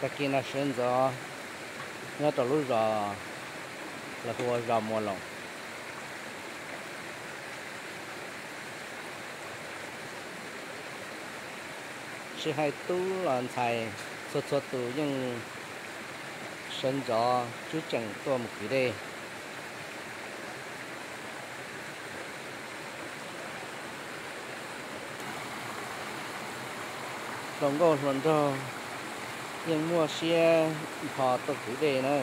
Tag kis no sawv ntxov nyob rau lub zos lawv hu ua zos Muas Loos. Tsis hais tub los ntxhais, txhua txhua tus yeej sawv ntxov tswb tseem tuaj mus kwv dej. Hluas nkauj hluas nraug yeej muaj siab npho tuaj kwv dej na.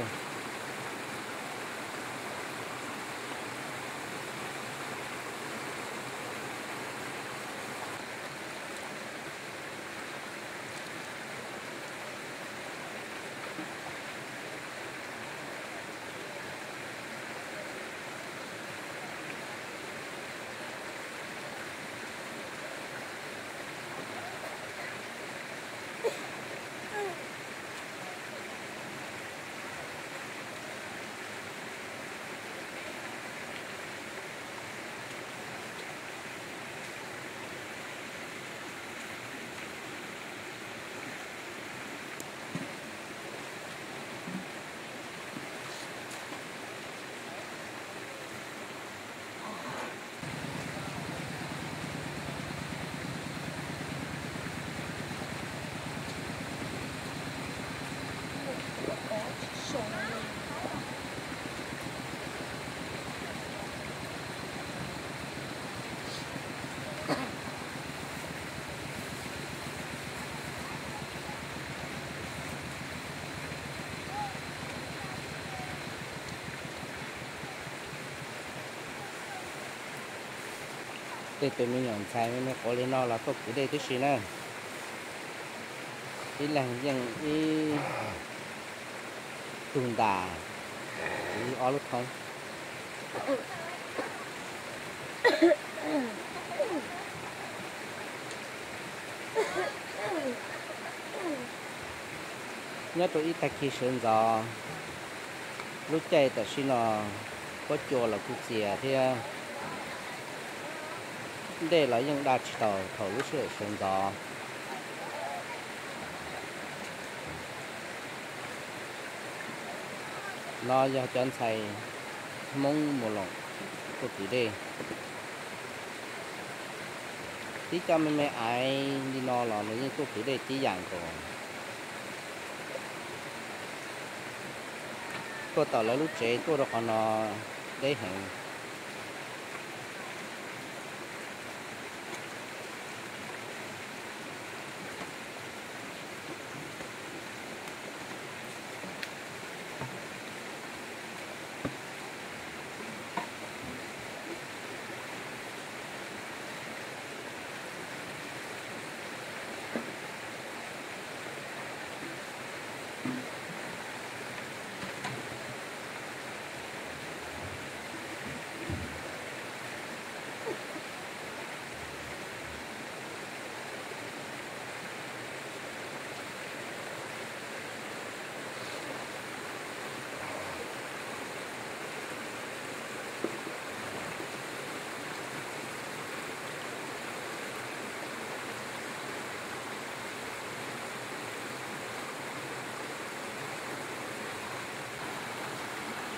Tej tus me nyuam ntxhais me me quav li no los tuaj kwv dej tib si na. Ib leeg yeej ib tug ntas, kwv ob lub thoob. Nyob rau ib tag kis sawv ntxov, lub caij tam sim no pob cua los kuj txias thiab, dej los yeej da tsis taus thaum lub sij hawm sawv ntxov. No yog cov ntxhais Hmoob Muas Loos tuaj kwv dej. Tib co me me aiv li no los nws yeej tuaj kwv dej tib yam nkaus. Tuaj tom lawv lub tsev tuaj rau qhov no deb heev.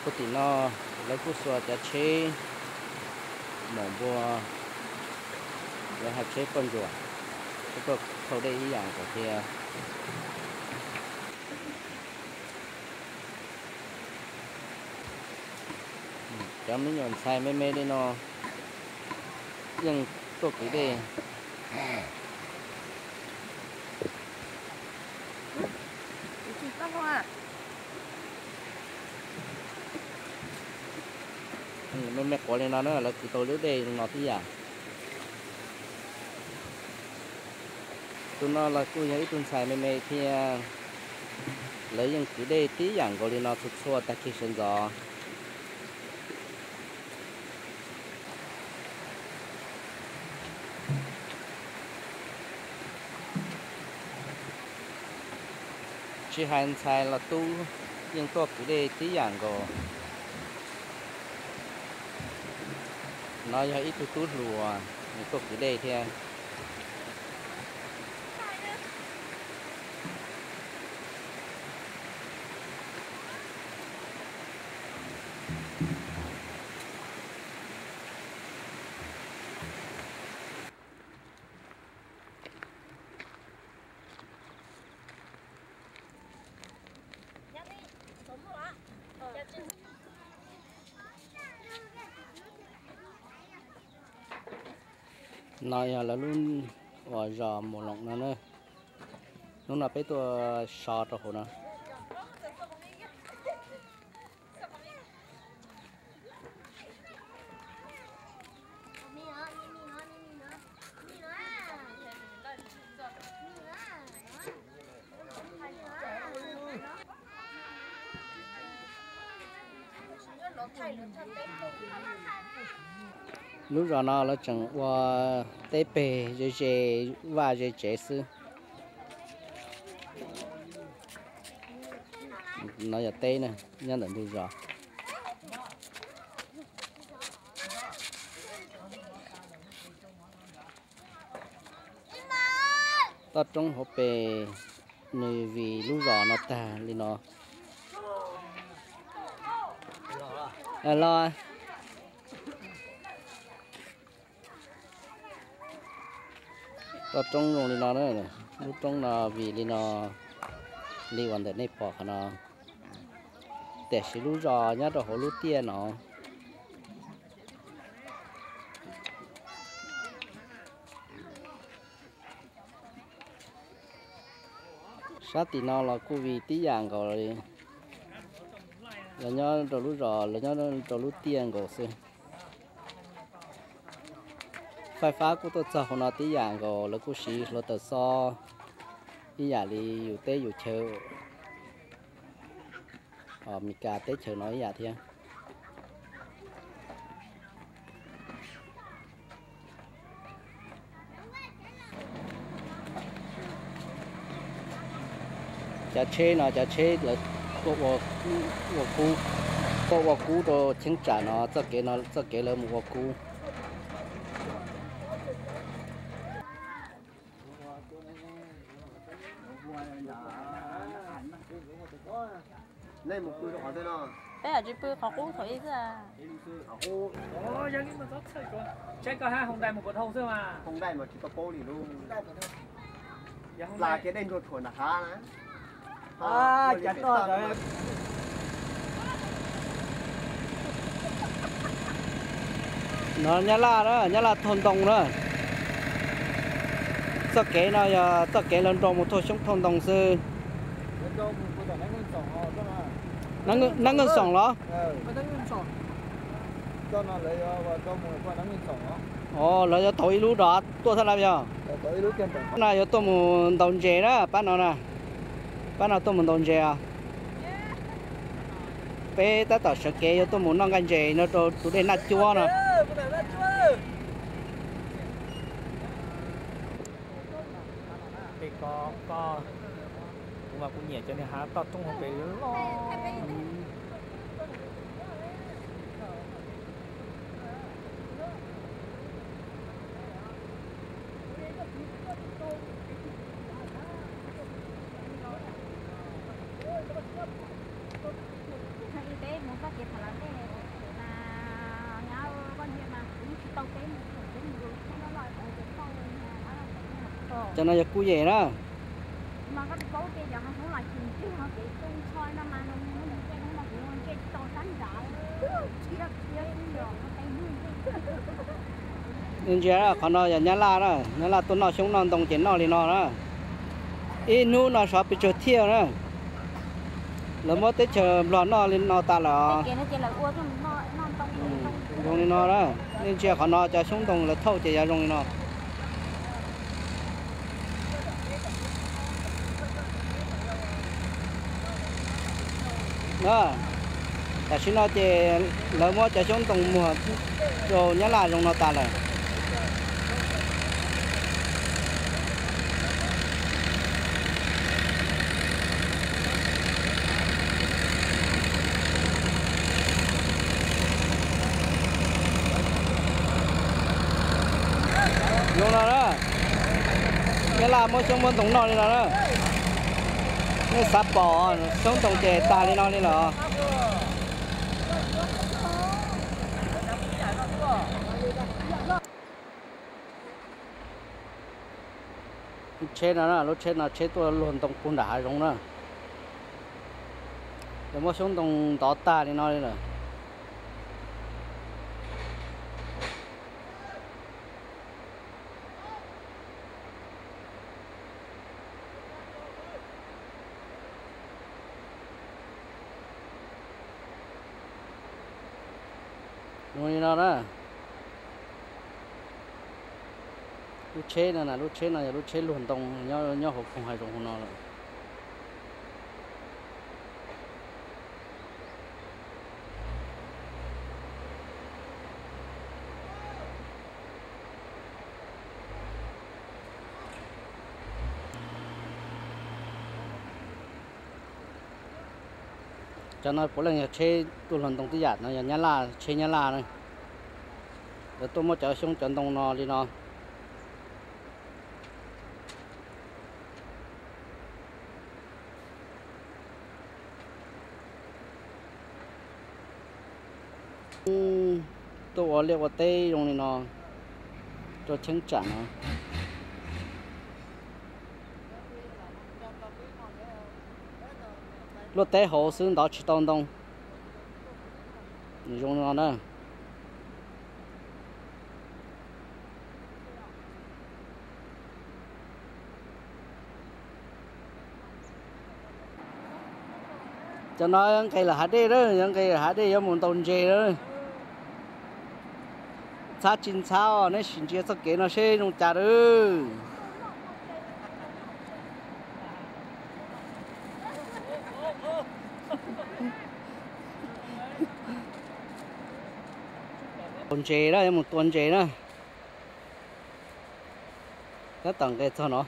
Puag tim no lawv kuj xuas cov tsheb maum npua, lawv hais tsheb poj ntsuam, kuj tuaj thauj dej ib yam nkaus thiab. Cov me nyuam ntxhais me me li no yeej tuaj kwv dej. Me me quav li no na, lawv kwv tau lub dej no tib yam. Tus no los kuj yog ib tug ntxhais me me thiab, lawv yeej kwv dej tib yam nkaus li no txhua txhua tag kis sawv ntxov. Tsis hais ntxhais los tub yeej tuaj kwv dej tib yam nkaus. No yog ib tug tub hluas, nws tuaj kwv dej thiab. No yog lawv lub uas zos Mus Loos no na. Hnub no peb tuaj so rau hauv no. Lub zos no lawv tseem ua teb peg ze ze vaj ze tsev xwb. No yog teb na, nyob ntawm ntug zos. Toj roob hauv pes nws vim lub zos no tag li no. Los, toj roob zoo li no na, lub roob no vim li no, li uas ntawm nej pom qhov no. Tiam sis lub zos nyob rau hauv lub tiaj no. Sab tim no los kuj vim tib yam nkaus li. Lawv nyob rau lub zos, lawv nyob rau lub tiaj nkaus xwb. Fais fab kuj tuaj txog hauv no tib yam nkaus, lawv kuj siv hluav taws xob ib yam li yus teb yus chaw Amelikas teb chaws no ib yam thiab. Cov tsheb no cov tsheb lawv tuaj ua kub, tuaj ua kub rau cheeb tsam no, txoj kev no txoj kev lawv mus ua kub. Nej mus pw rau qhov twg no? Peb tsis pw qhov qub thaum ub xwb. Yog li mas txhob txhawj, tsaib koj hab hoo dai mus puas dhau xwb mas. Hoo dai mas tsis tau paub li lub. Plas kiag dej ntsuag tshuam nram hav na. No Nyab Laj na, Nyab Laj thauj ntoo na. Txoj kev no yog txoj kev lawv nrau mus thauj xyoob thauj ntoo xwb. Nab Nkeej Xoom los? Os, lawv yuav tau ib lub rov tuaj thiab lawm yog? No yuav tuaj mus ntaus ntses na, pab no na. Pab no tuaj mus ntaus ntses os. Peb tab tom sawv kev yuav tuaj mus noj nqaij ntses no rau tus dej Naj Cuab no. Peb ko, kuv mas kuv nyiam cov niag hav toj roob hauv pes loj. Cov no yog kuj yem na. Ntsia qhov no yog Nyab Laj na, Nyab Laj tuaj noj xyoob noj ntoo ces noj li no na. Ib hnub no xyov pes tsawg thiaj na. Lawv muab teb chaws Nplog noj li no tas lawm. Zoo li no na, nej ntsia qhov no cov xyoob ntoo lawv thauj ces yog zoo li no. Tam sim no ces lawv muab cov xyoob ntoo muag rau Nyab Laj zoo no tas lawm. Zoo no na, Nyab Laj muab xyoob muab ntoo noj li no na. Nej xav pom xyoob ntoo ces tag li no li lawm. Tsheb no, lub tsheb no tsheb tuaj luag ntoo puag nram hav zoov na. Lawv muab xyoob ntoo ntov tag li no li lawm. Zoo li no na. Lub tsheb no na, lub tsheb no yog lub tsheb luag ntoo nyob hauv khoom hav zoov hauv no lawm. Cov no puav leej yog tsheb tuaj luag ntoo tib yam no, yog Nyab Laj, tsheb Nyab Laj na. Lawv tuaj muab cov xyoob cov ntoo no li no. Tuaj ua liaj ua teb zoo li no rau cheeb tsam no. Luaj teb hauv xwb ntov tsis tau ntoo. Zoo li no na. Cov no nqes lawm hav dej na, nqes lawm hav dej yuav mus ntaus ntses na. Ntxhab tsis ntxhab os, nej sim ntsia txoj kev no seb zoo cas lawm. Tua ntses na, yuav mus tua ntses na. Tab tom nqes txog no.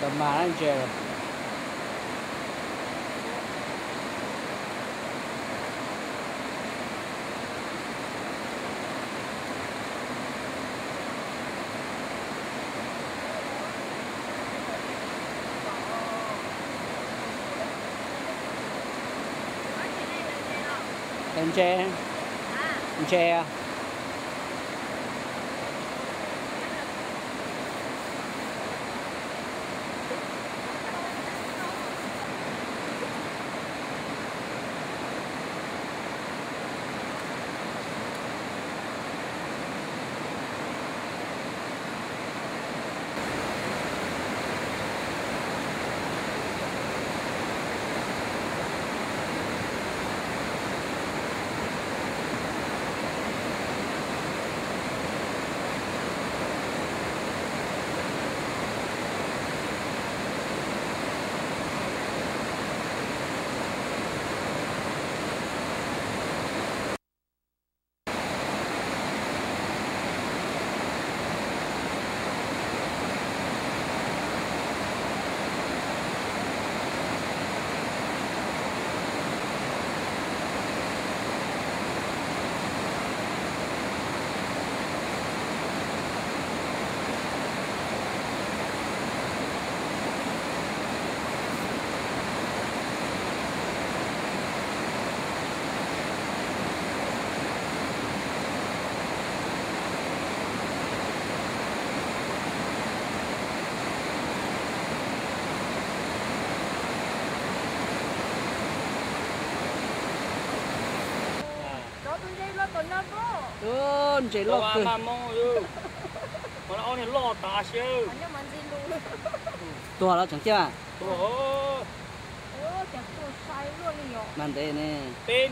Ntawm mas ntses. Ntses, ntses. Ntses loj kawg. Tuag los tseem ciaj. Mas ntev ne. Peb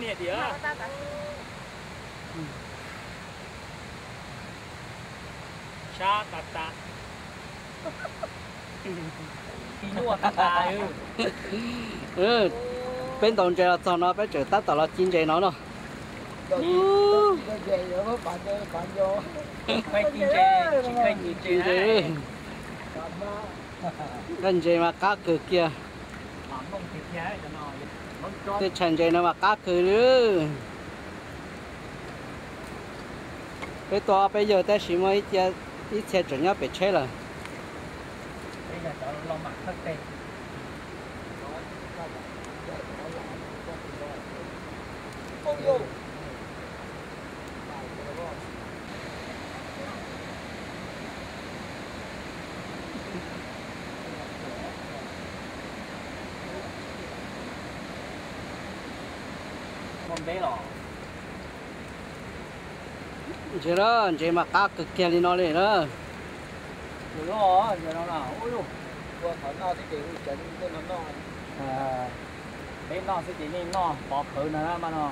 ntaus ntses los txog no peb tseem tab tom los ci ntses no no. Ntses, ntses mas qab kawg kiag. Tej tshais ntses no mas qab kawg li. Peb tuaj peb yawg tab sis muaj ib ib txhia tseem nyob pem tsheb lawm. Ntses na, ntses mas qab kawg kiag li no li na. Peb noj xwb ces nej noj pov qhawv na mas no.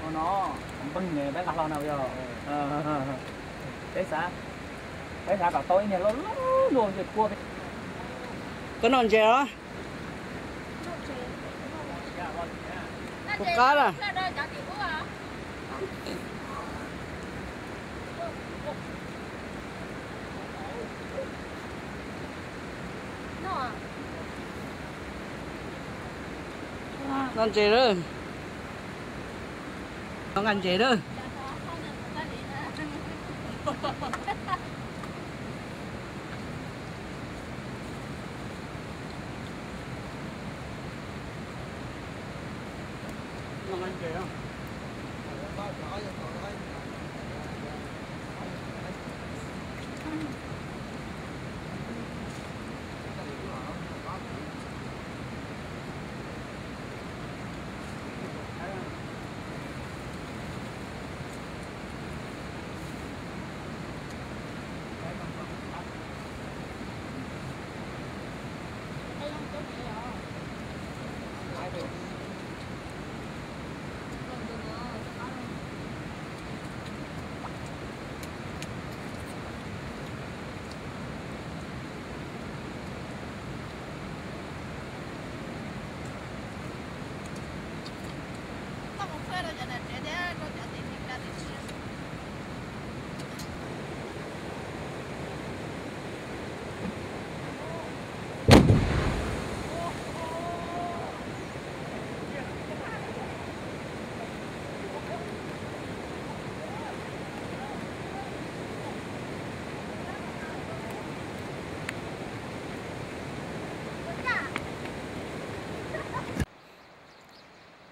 Ua no npeg peb nqa hlo na yog. Peb xav, peb xav kom tau ib niag loj loj luaj ntsej kua. Koj noj ntses los? Kuv qab lawm. Noj ntses lawm. Noj nqa ntses lawm.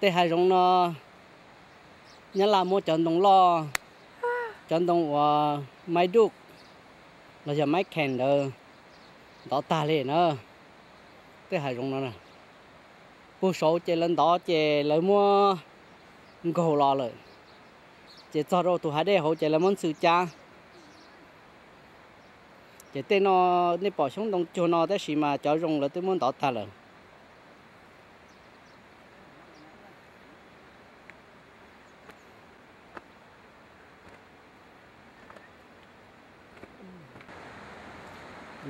Tej hav zoov no Nyab Laj muab cov ntoo loj, cov ntoo uas maib duj los yog maib khees ntawd ntov tag li na. Tej hav zoov no puag saud ces lawv ntov ces lawv muab nkaug los lawm, ces txog rau tus hav dej hauv ces lawv muab ntxhw cab. Ces tej no nej pom xyoob ntoo cuag no tab sis mas cov zoo lawv twb muab ntov tag lawm.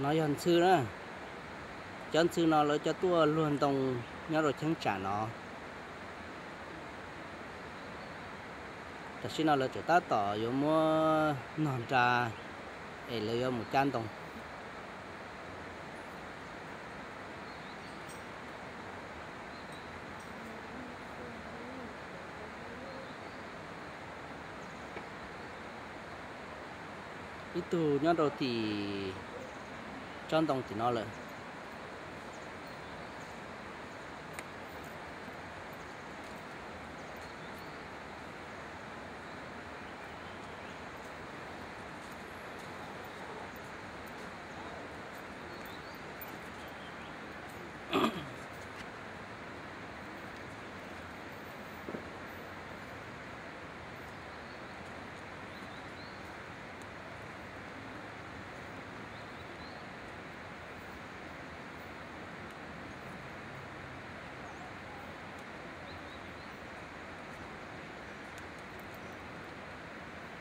No yog ntxhw na. Cov ntxhw no lawv cov tuaj luag ntoo nyob rau cheeb tsam no. Tam sim no lawv tseem tab tom yuav muab nog nra es lawv yuav mus cab ntoo. Ib tug nyob rau tim tsob ntoo tim no lawm.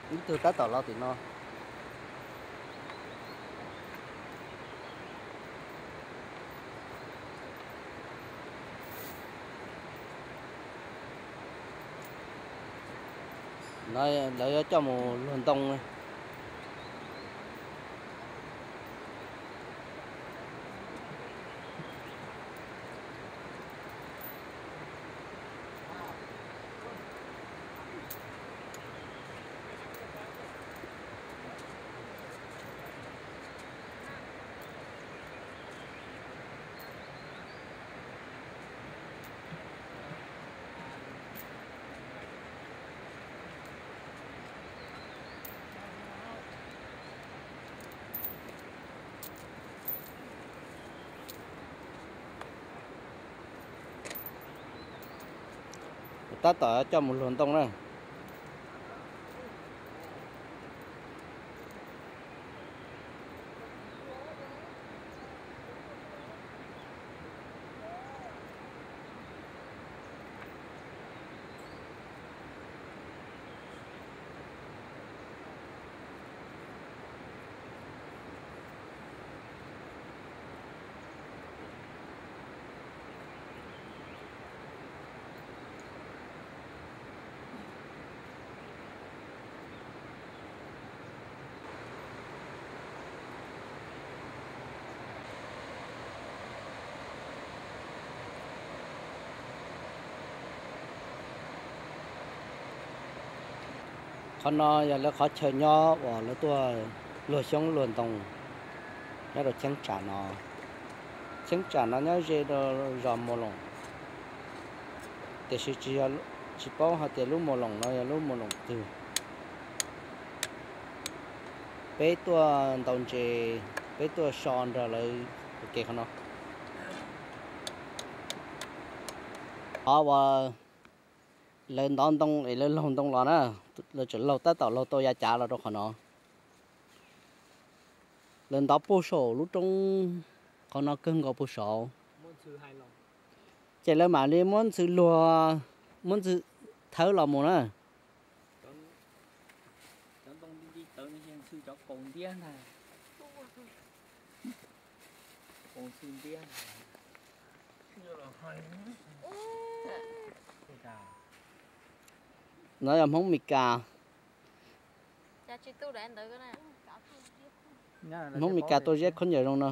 Ib tug tab tom los tim no. No lawv yuav coj mus luag ntoo. Tab tom coj mus luag ntoo na. Qhov no yog lawv qhov chaw nyob uas lawv tuaj luag xyoob luag ntoo nyob rau cheeb tsam no. Cheeb tsam no nyob ze rau zos Mus Loos, tiam sis tsis yog, tsis paub hais tias lub Mus Loos no yog lub Mus Loos twg. Peb tuaj ntaus ntses, peb tuaj so nrog lawv ua ke qhov no. Qhov uas lawv ntov ntoo es lawv laug ntoo los na, lawv tseem laug tab tom laug tau yav cav los rau qhov no. Lawv ntov puag saum lub roob, qhov no kawg nkaus puag saud. Ces lawv mam li muab ntxhw luag, muab ntxhw thawb los mus na. No yog Hmoob Mes Kas. Hmoob Mes Kas tuaj ziab khaub ncaws zoo no.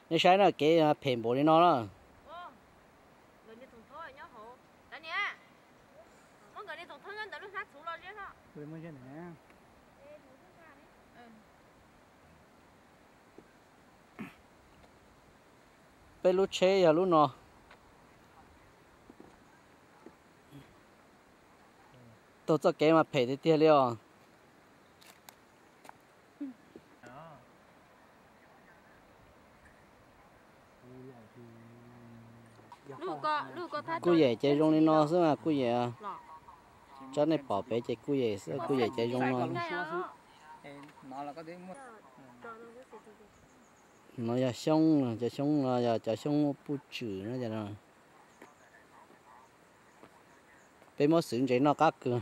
Nej saib na, kev phem npaum li no na. Peb lub tsheb yog lub no. Taug txoj kev mas phem tiag tiag li os. Kuj yem ces zoo li no xwb mas kuj yem. Tsob nej pom pem ces kuj yem xwb, kuj yem ces zoo no. No yog xyoob, cov xyoob no yog cov xyoob puj tswm no. Peb muab xwv ntses noj qab kawg.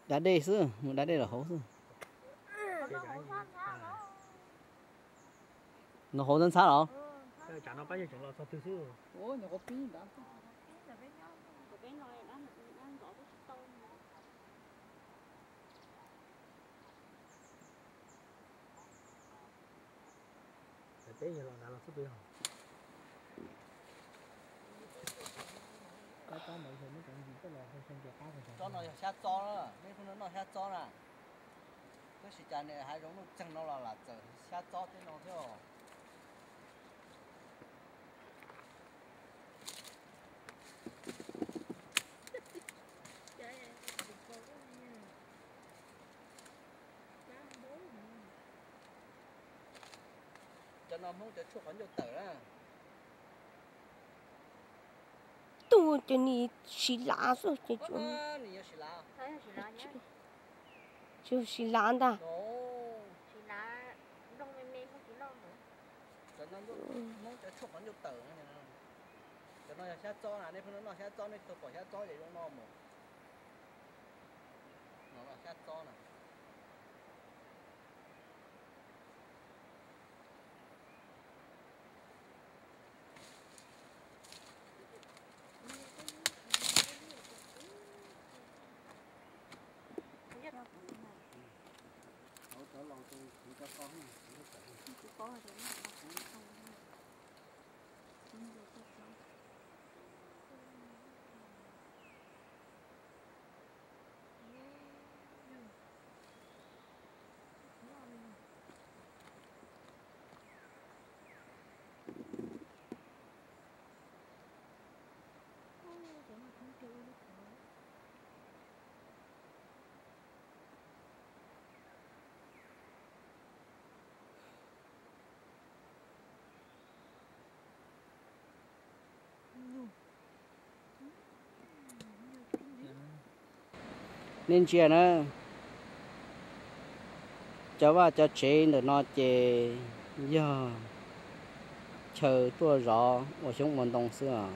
Da dej xwb, mus da dej los hauv xwb. No hauv ntxhab ntxhab los? Tsob no yog xyab txob na, nej pheej noj xyab txob na. Tab sis cas niam hav zoov nuj txeeg no los lam txawm xyab txob tej no thiab os. Cov no Hmoob cov tshuaj qhov ncauj tawm na. Tuj ces nws siv lav xwb ces. Nws yog siv lav. Tsis siv lav ntag. Cov no Hmoob cov tshuaj qhov ncauj tawm. Cov no yog xyab txob na, nej pheej noj xyab txob, nej tau pom xyab txob ces zoo no mus. No xyab txob na. Nej ntsia na, cov vaj cov tsev ntawm no ces yog chaw tuaj zov ua xyoob ua ntoo xwb os.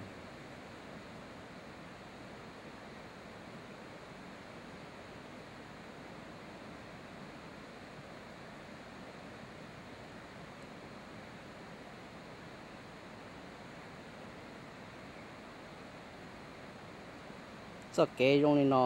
Txoj kev zoo li no.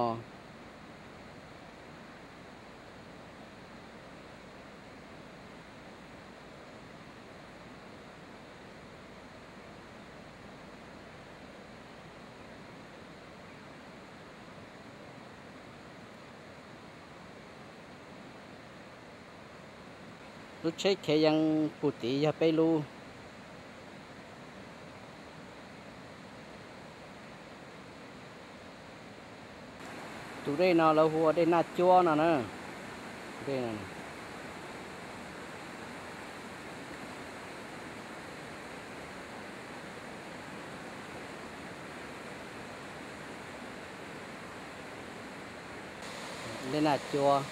Lub tsheb khiav yees puag tid yog peb lub. Tus dej no lawv hu ua dej Naj Cuab no na. Dej Naj Cuab.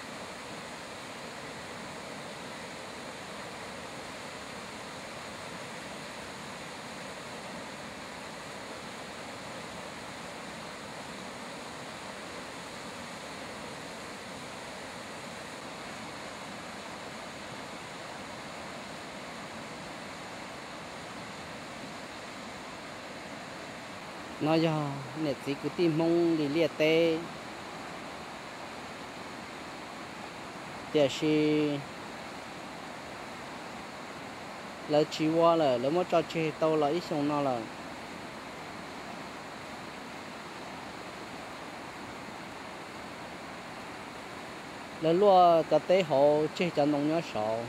No yog niam txiv kwv tij Hmoob li liaj teb, tiam sis lawv tsis ua lawm, lawv muab tso tseg tau los ib xyoos no lawm. Lawv luaj cov teb hauv tseg cov ntoo nyob saud.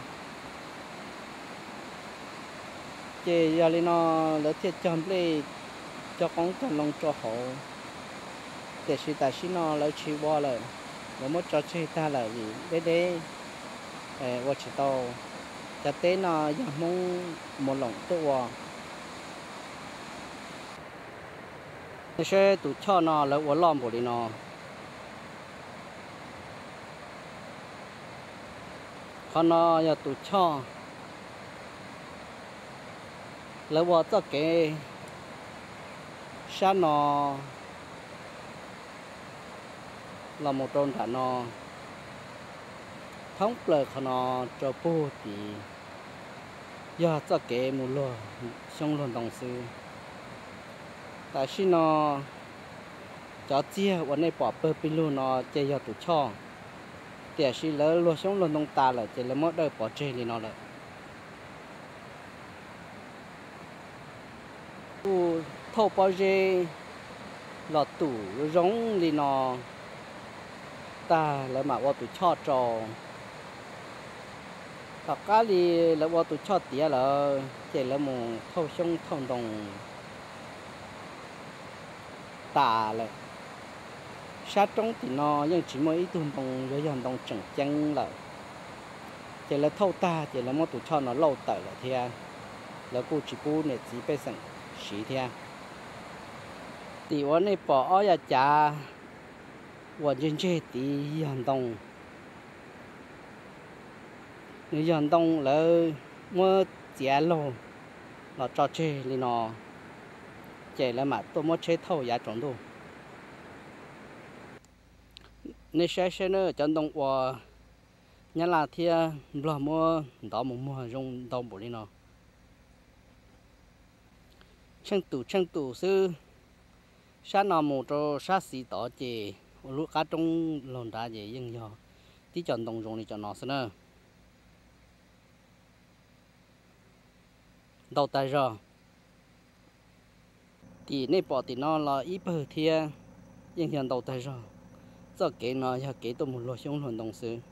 Ces yog li no lawv thiaj cog nplej cog qoob cog loo rau hauv. Tiam sis tam sim no lawv tsis ua lawm, lawv muab tso tseg tag lawm vim deb deb, ua tsis tau. Cov teb no yog Hmoob mus loom tuaj ua. Nej saib tus choj no lawv ua loj npaum li no. Qhov no yog tus choj. Lawv ua txoj kev sab no los mus rau nram no, thoob plaws qhov no rau puag tid yog txoj kev mus luag xyoob luag ntoo xwb. Tam sim no cov txiag uas nej pom pawg pig lug no ces yog tus choj, tiam sis lawv luag xyoob luag ntoo tas lawm ces lawv muab dawj pov tseg li no lawm. Kuj thauj pob zeb los tum zoo li no tag lawv mam ua tus choj rau. Tom qab li lawv ua tus choj tiav lawm ces lawv mus thauj xyoob thauj ntoo tas lawm. Sab roob tim no yeej tsis muaj ib tug ntoo yuav yog ntoo tseem ceeb lawm. Ces lawv thauj tag ces lawv muab tus choj no lauj tawm lawm thiab, lawv kuj tsis pub niam txiv pej xeem siv thiab. Tim uas nej pom ob yav cav uas ntseg ntseg tid yog ntoo. Nws yog ntoo lawv muab txiav laug los tso tseg li no, ces lawv mam tuaj muab tsheb thauj yav tsaus ntuj. Nej saib saib na, cov ntoo uas Nyab Laj thiab Nplog muab ntov mus muag zoo ntau npaum li no. Tsheej tus tsheej tus xwb, sab no mus rau sab xis tod ces ua lub qab roob laug nrad ces yeej yog tib co ntoo zoo li cov no xwb na. ntau tag zog. Tim nej pom tim no los ib pawg thiab, yeej yog ntau tag zog. Txoj kev no yog kev tuaj mus luag xyoob luag ntoo xwb.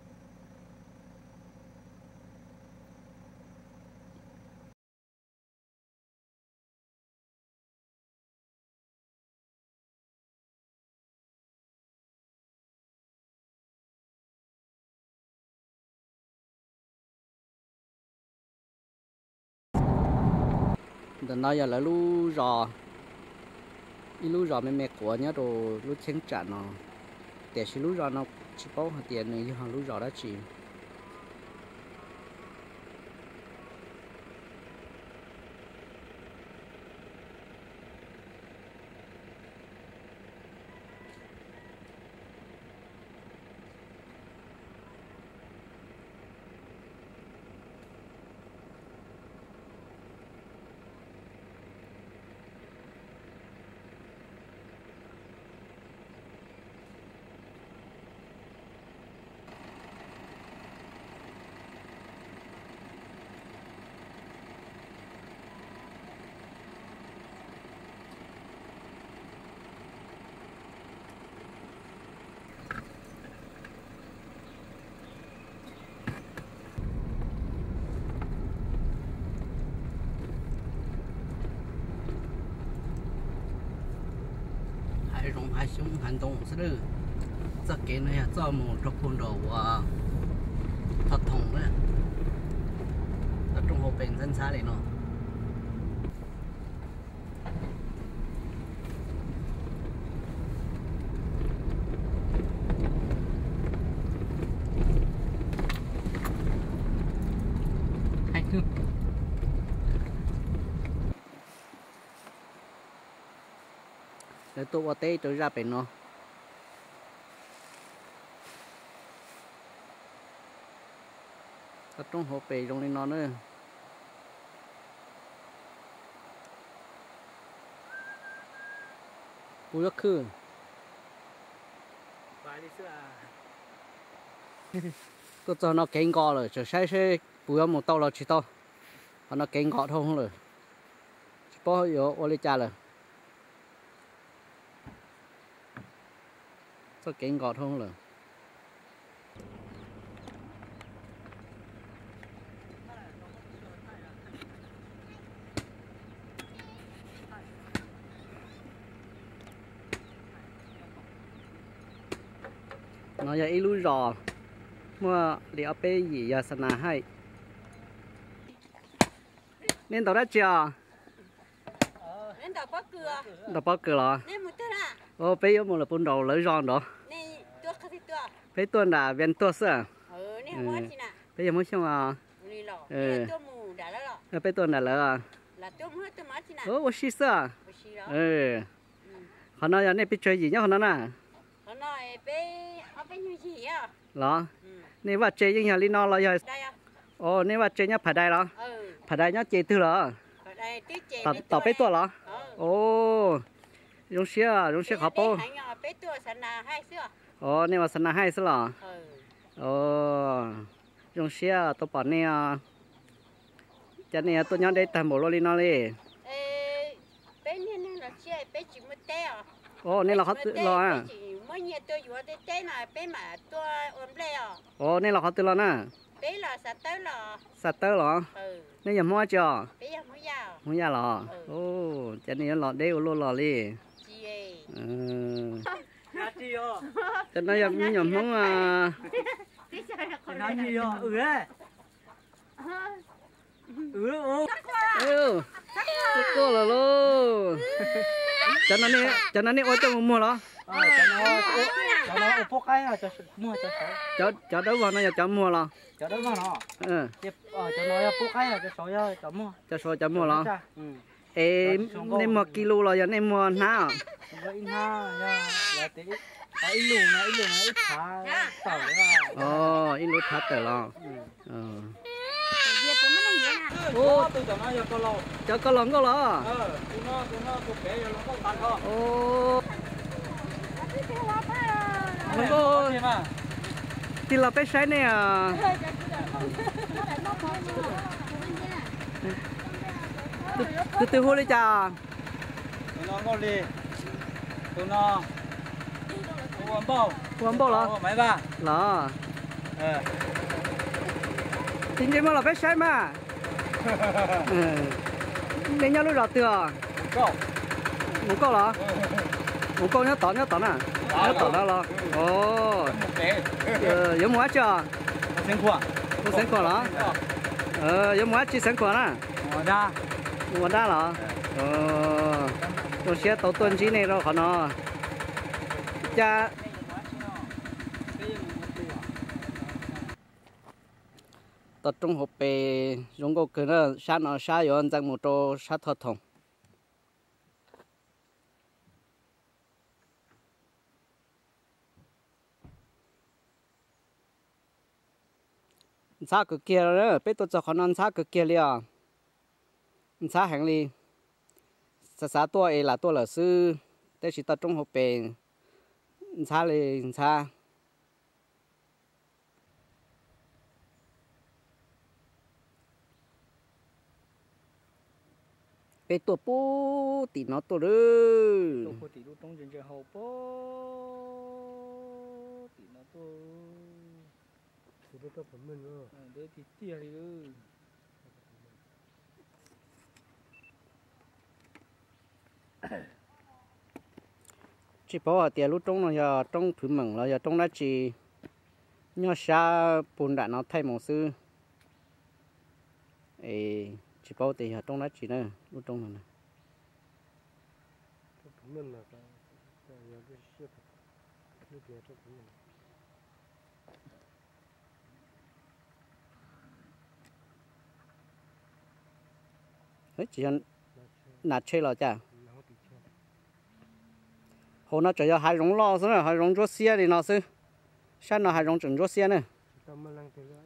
Ntawm no yog lawv lub zos, ib lub zos me me quav nyob rau lub cheeb tsam no, tiam sis lub zos no tsis paub hais tias nws yog lub zos dab tsi. Hav zoov hav xyoob hav ntoo xwb lawm. Txoj kev no yog txoj mus rau puag nram uas Thoj Thoom na, toj roob hauv pes ntxhab ntxhab li no. Lawv tuaj ua teb rau zaj pem no. Toj roob hauv pes zoo li no na. Puas yuav khwb? Tuaj txog no kev nkos lawm, tseem saib seb puas yuav mus tau los tsis tau. Qhov no kev nkos dhau lawm, tsis paub yuav ua li cas lawm. Txoj kev nkos dhau lawm. No yog ib lub zos muaj li ob peb yim yog xa nas haij. Nej ntaus dab tsi os? Ntaus pob kws los? Peb yuav mus lawm puag nraum lawv zos nrad. Peb tuaj nram Vias tuaj xwb. Peb yog Hmoob Xyooj os. Peb tuaj nram lawv. Ua si xwb. Qhov no yog nej pes tsawg yim nyob qhov no na? Los nej vaj tse yeej yog li no los yog? O, nej vaj tse nyob Phav Dais los? Phav Dais nyob ces twg los? Tom peb tuaj los? O, zoo siab, zoo siab qhov paub. O, nej ua xa nas haij xwb los? O, zoo siab tau pom nej. Cas nej tuaj nyob deb tag npaum luaj li no li? O, nej los qhov twg los? O, nej los qhov twg los na? Xa Tawb los? Nej yog Hmoob dab tsi os? Hmoob Yaj los? O, cas nej yuav los deb ua luaj los li? Cov no yog me nyuam Hmoob. Tuaj tuaj lawm lauj. Cov no nej ua coj mus muag los? Cov dawb vog no yog cov muag los? Cov saud cov muag los? Es nej muag ki lus los yog nej muag hnab? Ib lub thav tawm los? Cov ko los nkauj los? Nkauj, tig los peb saib nej. Tus twg hu li cas? Ua Npauj los? Los, tsis ntsej muag los peb saib mas. Nej nyob lub zos twg os? Mus Kauj los? Mus Kauj nyob tod, nyob tod na? Nyob tom no los? Yuav mus dab tsi os? Mus Xeev Khuam los? Yuav mus dab tsi Xeev Khuam na? Mus ua dab los? Zoo siab tau tuaj ntsib nej rau qhov no. Cas toj roob hauv pes zoo nkauj kawg na, sab no sab yuav ntxeev mus rau sab Thoj Thoom. Ntxhab kawg kiag, peb tuaj txog qhov no ntxhab kawg kiag li os. Ntxhab heev li. Xav xav tuaj es lam tuaj lawm xwb, tab sis toj roob hauv pes ntxhab li ntxhab. Peb tuaj puag tim no tuaj lawm. Tim no tuaj. Tiag tiag li. Tsis paub hais tias lub roob no yog roob Phwv Meem los yog roob dab tsi, nyob sab puag nram no thaij mus xwb. Es tsis paub tias yog roob dab tsi na, lub roob no na. Tsis yog nas tshe los cas? Hauv no tseem yog hav zoov loj xwb na, hav zoov ntsuab xiab li no xwb. Sab no hav zoov tseem ntsuab xiab na.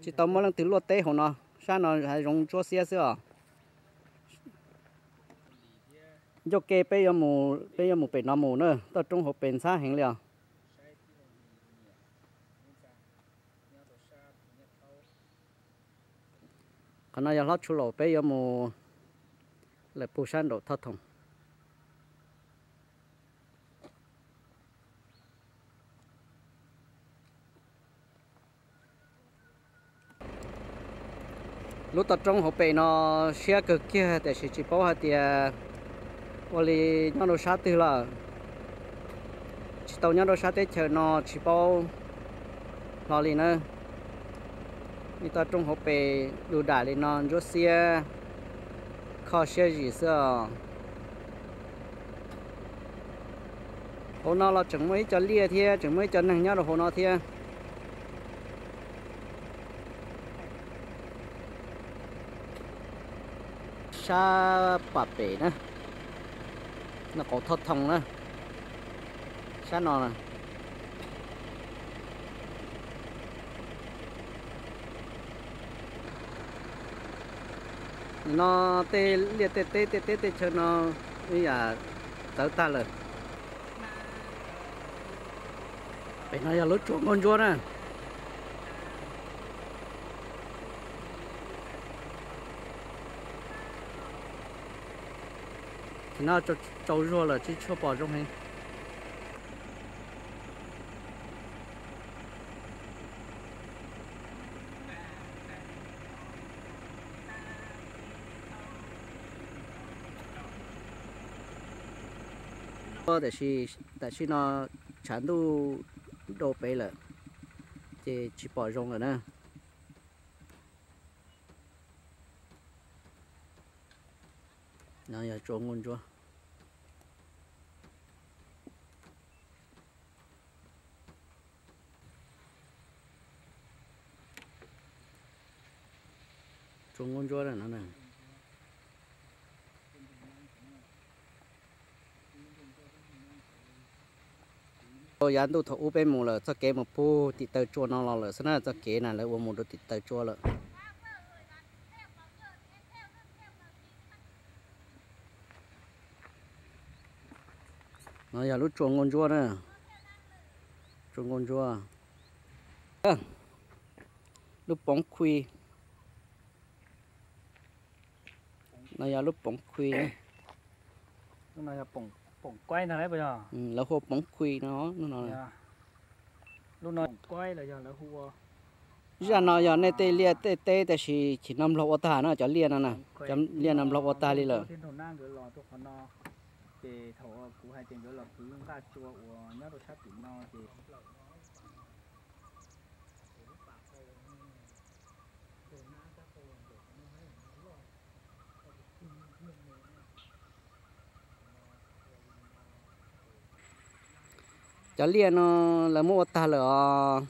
Tsis tau muaj leej twg luaj teb hauv no, sab no hav zoov ntsuab xiab xwb os. Ncauj ke peb yuav mus, peb yuav mus pem no mus na, toj roob hauv pes ntxhab heev li os. Qhov no yog hlob tshuaj laus, peb yuav mus lawm puag sab nraum Thoj Thoom. Lub toj roob hauv pes no siab kawg kiag tiam sis tsis paub hais tias ua li nyob rau sab twg lawm. Tsis tau nyob rau sab teb chaws no tsis paub hlo li na. Ib toj roob hauv pes du dam li no ntsuab xiab, kho siab zim xwb os. Hauv no los tseem muaj ib co liaj thiab tseem muaj ib co neeg nyob rau hauv no thiab. Sab pam pem na, no qauv Thoj Thoom na, sab no. No tej liaj tej teb tej teb tej chaw no ib yam txawv tag lawm. Pem no yog lub tsua nkauj ntsuab na. Ces no tsaus zuag lawm tsis tshua pom zoo heev. Tiam sis tam sim no tshav ntuj dau pem lawm, ces tsis pom zoo lawm na. No yog tsua nkauj ntsuab. Tsua nkauj ntsuab no. Yav ntuj thaum ub peb mus lawm txoj kev mus puag tim taw tsua no los lawm xwb na, txoj kev na lawv ua mus rau tim taw tsua lawm. No yog lub tsua nkauj ntsuab na, tsua nkauj ntsuab, lub poov khui. No yog lub Poov Khui. Lawv hu ua Poov Khui no. Zaj no yog nej tej liaj tej teb, tab sis chim no nplog ua tag na, cov liaj no na, cov liaj no nplog ua tag li lawm. Cov liaj no lawv muab ua tag lawm os.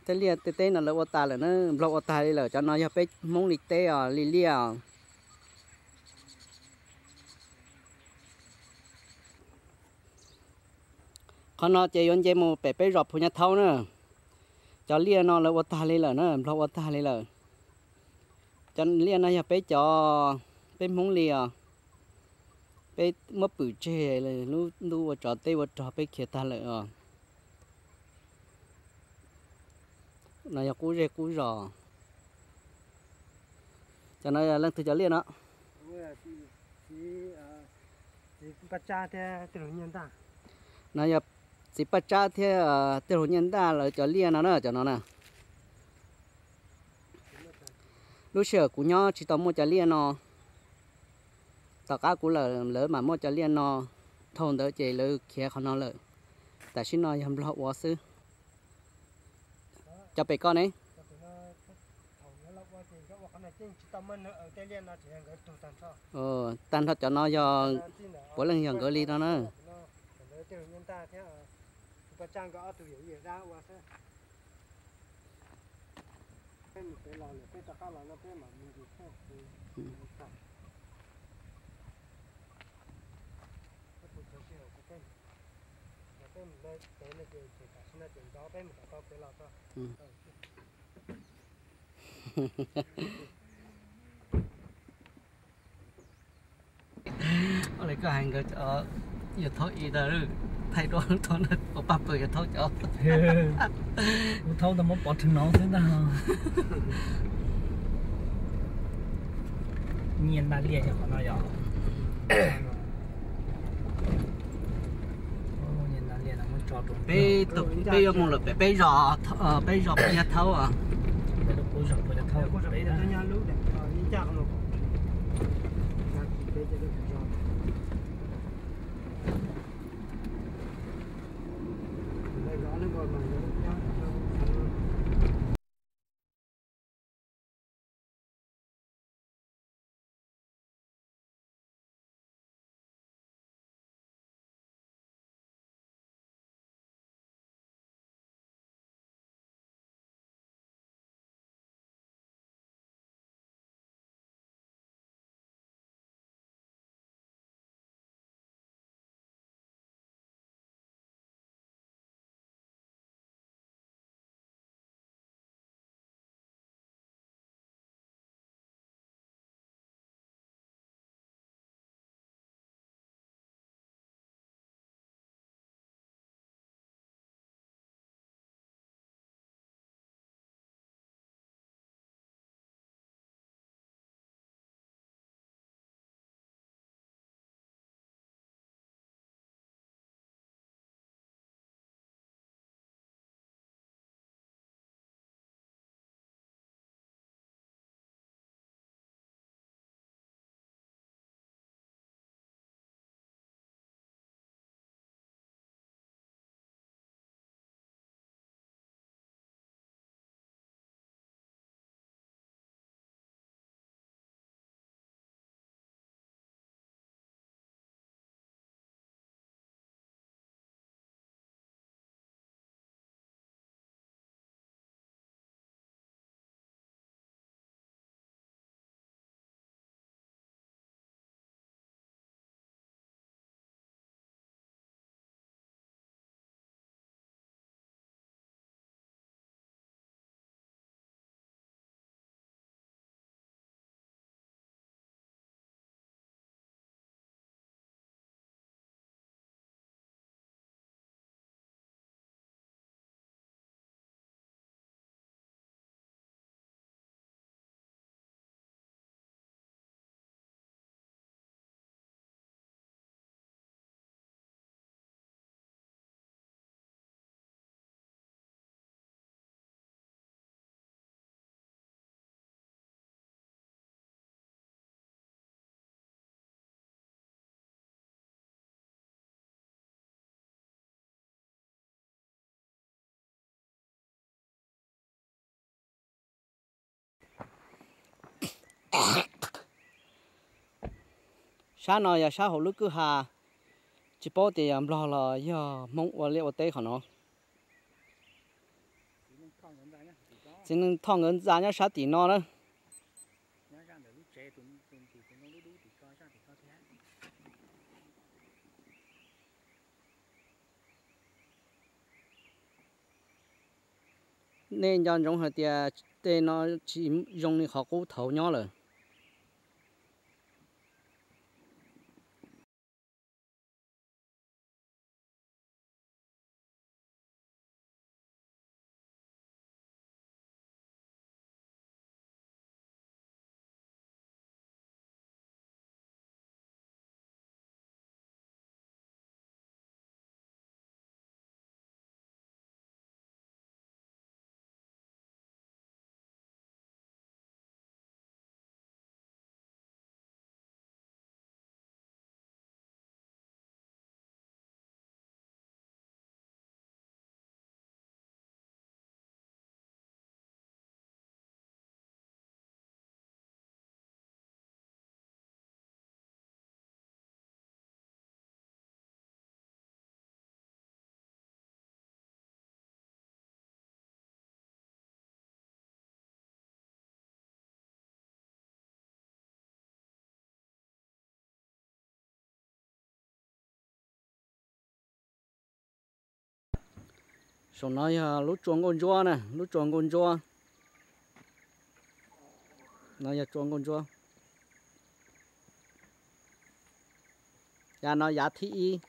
Tej liaj tej teb no lawv ua tas lawm na, nplog ua tag li lawm. Cov no yog peb Hmoob li teb os, li liaj os. Qhov no ces yuav nce mus pem peb zos Phu Nyab Thaub na. Cov liaj no lawv ua tag li lawm na, nplog ua tag li lawm. Cov liaj no yog peb cov, peb Hmoob li os. Peb muab pwm tseg, lub ntuj ua tsov teb ua rog peb khiav tag lawm os. No yog qub zej qub zos. Cov no yog leej twg cov liaj no? No yog txiv Paj Tsab thiab tij laug Nyiaj Ntaj lawv cov liaj no na, cov no na. Lub sij hawm kuv nyob tsis tau muaj cov liaj no, tom qab kuv lawm lawv mam muaj cov liaj no, dhau ntawd ces lawv khiav qhov no lawm. Tam sim no yog nplog ua xwb. Cov pem ko ne? Tag nrho cov no yog puav leej yog nkawd li no na. Ua li koj hais nkawd cov, yog thaub ib tag, thaij duab thaub ua paj pawg yog thaub cov. Kuv thaub ntawd muab pov rheev no xwb ntag. Nyiaj Ntaj liaj yog qhov no yog. Nyiaj Ntaj liaj no muab tso rau peb, peb yuav mus lawm pem peb zos, peb zos Phu Nyab Thaub. Peb zos Phu Nyab Thaub pem na. Sab no yog sab hauv lub kwj ha, tsis paub tias yog Nplog los yog Hmoob ua liaj ua teb qhov no. Txiv neej Thoj nkawd ntxa nyob sab tim no na. Nej nco ntsoov hais tias tej no tsis zoo li qhov qub thaum nyob lawm. Saum no yog lub tsua nkauj ntsuab na, lub tsua nkauj ntsuab. No yog tsua nkauj ntsuab. Yav no yav thib ib.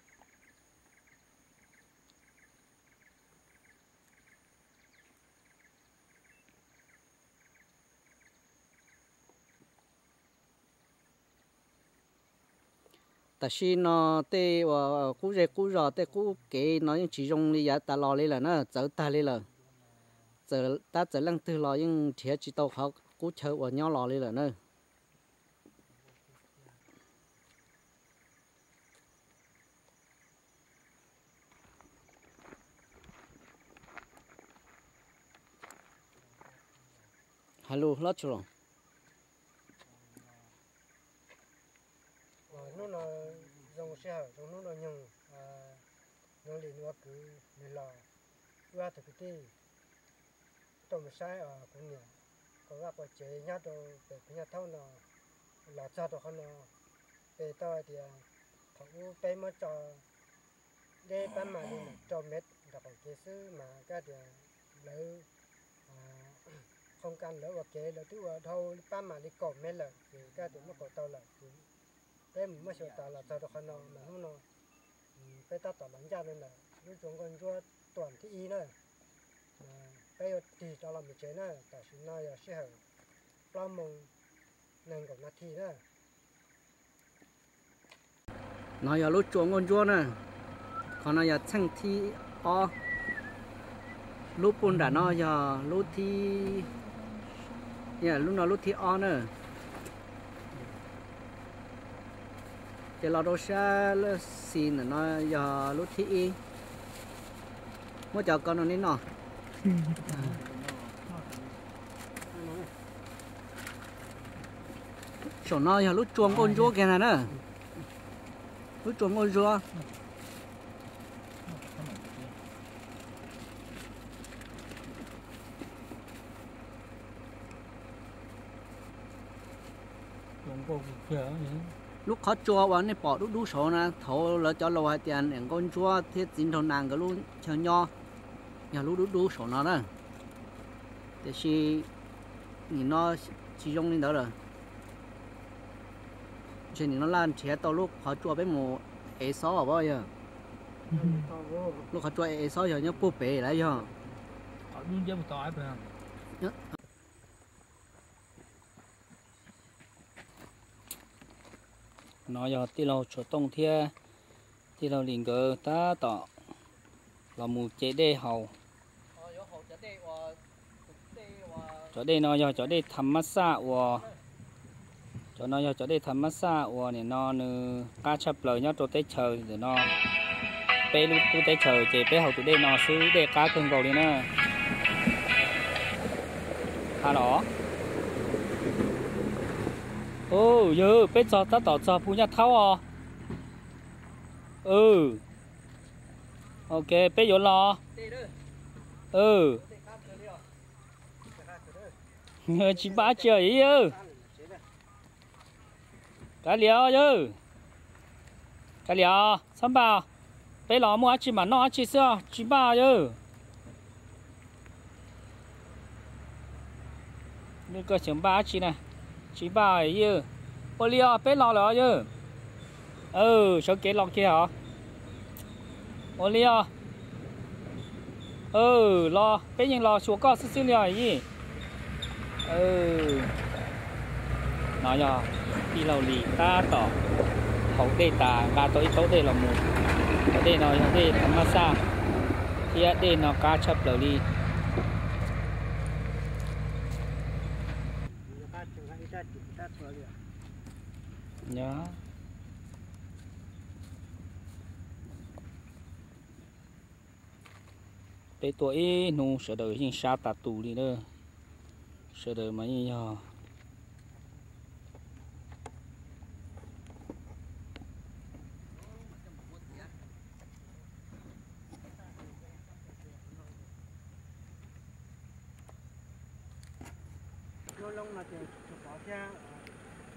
Tam sim no tej uas qub zej qub zos tej qub kev no yeej tsis zoo li yav tas los li lawm na, txawv tag li lawm. Tab txawm leej twg los yeej nrhiav tsis tau qhov qub chaw uas nyob los li lawm na. Hais lus hlob tshua los. Hnub no zoo sij hawm zoo hnub no nyoog, zoo li nws ua kwv nws los, wb ob tug kwv tij tuaj mus saib kuv niam quas vaj quas tsev nyob rau pem Phuv Nyaj Thaub no, los txog rau qhov no, peb tau hais tias thaum ub peb muab tso deb pab mam li nees rau mev nram qaum kev xwb mas koj tias lawv qhoo kas lawv ua kev lawv twb ua dhau pab mam li kaum mev lawm ces koj tias muab kaum tau lawm ces peb mus muab xyuas tas los txog rau qhov no mas hnub no peb tab tom los ncaj no ntawm lub tsua nkauj ntsuab tuam thib ib na. Peb yuav tig rov los mus tsev na, tam sim no yog sij hawm plaub moos nees nkaum nas this na. No yog lub tsua nkauj ntsuab na, qhov no yog txheej thib ob, lub puag nram no yog lub thib, lub no lub thib ob na. Ces los rau sab laj xis ntawm no yog lub thib ib. Muab cov ko no nej noj. Saum no yog lub tsua nkauj ntsuab kiag ntag na. Lub tsua nkauj ntsuab. Lub qhov tsua uas nej pom dub dub saud na, thaud lawv cov laus hais tias niam nkauj ntsuab thiab txiv nraug nas nkawd lub chaw nyob, yog lub dub dub saum no na. Tiam sis nim no tsis zoo li ntawd lawm. Ntshe nim no laj nrhiav tau lub qhov tsua peb mus ev xob os yog. Lub qhov tsua ev xob yog nyob puag pem lawm yog. No yog tij laug Tshuas Tooj thiab tij laug Lis nkawd tab tom los mus ce dej haus. Cov dej no yog cov dej tham mab xaj uas, cov no yog cov dej tham mab xaj uas nim no nws qab tshaj plaws nyob rau teb chaws ntawm no. Peb lub qub teb chaws ces peb haus tus dej no xwb dej qab kawg nkaus li na. Ha los. Yawg, peb txog tab tom txog Phu Nyaj Thaub os. Ok, peb yuav los. Tsis npaj dab tsi os yawg. Kav liam os yawg. Kav liam os, txhob npaj. Peb los muaj dab tsi mam noj dab tsi xwb os, tsis npaj yawg. Koj xyeem npaj dab tsi na? Tsis npaj yawg. Ua li os, peb los lawm os yawg. Sawv kev los kiag os. Ua li os. Los peb yeej los xyuas koj xwb xwb li os yij. No yog tij laug Lis tab tom haus dej tas nqa tau ib taub dej los mus. Cov dej no yog dej thas mas xaj thiab dej no qab tshaj plaws li. Peb tuaj ib hnub sawv daws yeej sab tas tus li na. Sawv daws mas yeej yog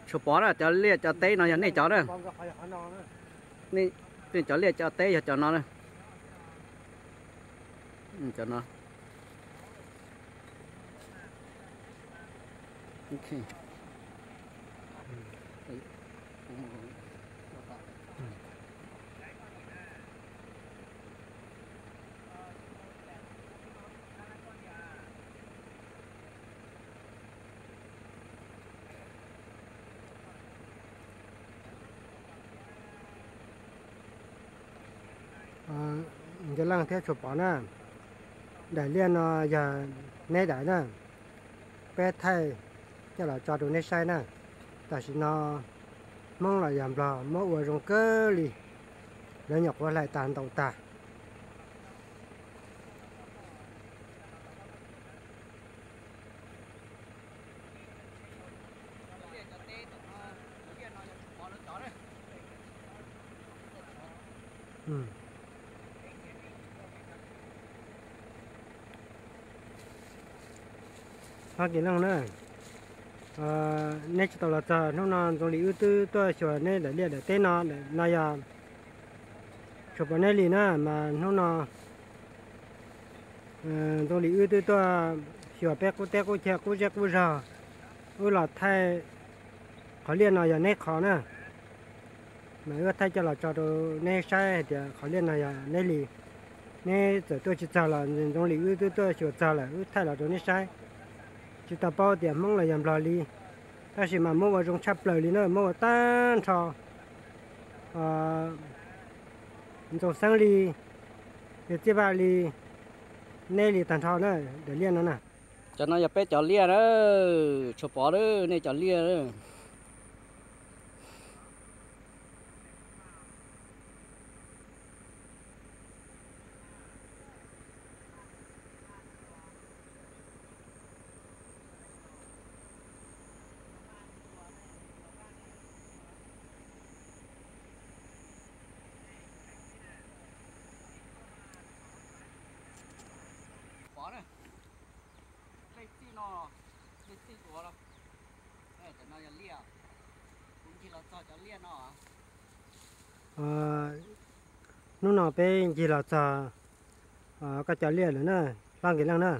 Tshuav Pov na, cov liaj cov teb no yog nej cov na. Nej cov liaj cov teb yog cov no na. Cov no. Nkawd Leej thiab Tshuav Pov na, daim liaj no yog neb daim na, peb thaij coj los tso rau neb saib na. Tam sim no Hmoob los yog Nplog muab ua zoo kawg li, lawv nyuam qhuav hlais tas ntaus tag. Hlob Kiv Leej na, neb tsis tau los txog, hnub no Ntxoov Lis wb twb tuaj xyuas neb daim liaj daim teb no, no yog Tshuav Pov neb li na, mas hnub no Ntxoov Lis wb twb tuaj xyuas peb qub teb qub chaw qub zej qub zog, wb los thaij qhov liaj no yog neb qhov na. Mas wb thaij coj los tso rau neb saib hais tias qhov liaj no yog neb li. Neb txawm tuaj tsis txog los Ntxoov Lis wb twb tuaj xyuas txog lawm, wb thaij los rau neb saib. Tsis tau paub tias Hmoob los yog Nplog li, tab sis mas muab ua zoo tshaj plaws li na, muab ua tag nrho Ntxoov Xeeb li, Txiaj Vaj li, neb li tag nrho na, daim liaj no na. Cov no yog peb cov liaj na, Tshuav Pov na, nej cov liaj na. Pov na, dej txij no, dej txij duav no, cov no yog liaj, kuv ncig los txog cov liaj no. Hnub no peb ncig los txog koj cov liaj lawm na, Hlob Kiv Leej na.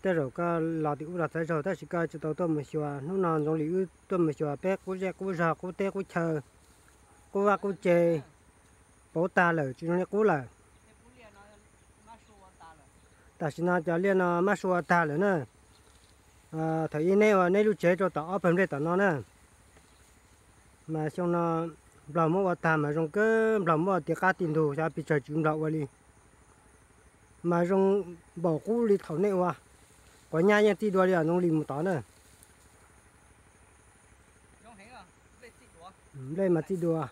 Tej zaum koj los tim ub los txawv zaug tab sis koj tsis tau tuaj mus xyuas. Hnub no Ntxoov Lis wb tuaj mus xyuas peb qub zej qub zog, qub teb qub chaw, qub vaj qub tse, pauv tag lawm tsis zoo li qub lawm. Tam sim no cov liaj no mab su ua tag lawm na. Thaum ub neb ua neb lub tsev rau tom ob pawg nplej tom no na, mas xyoo no Nplog muab ua tag mas zoo kawg, Nplog muab ua ti qab ti ntug, xyov pes tsawg tswv Nplog ua li, mas zoo npaum qub li thaum nej ua. Quav nyab yeej txij dua li os, Ntxoov Lis mus tod na. Nplej mas txij dua.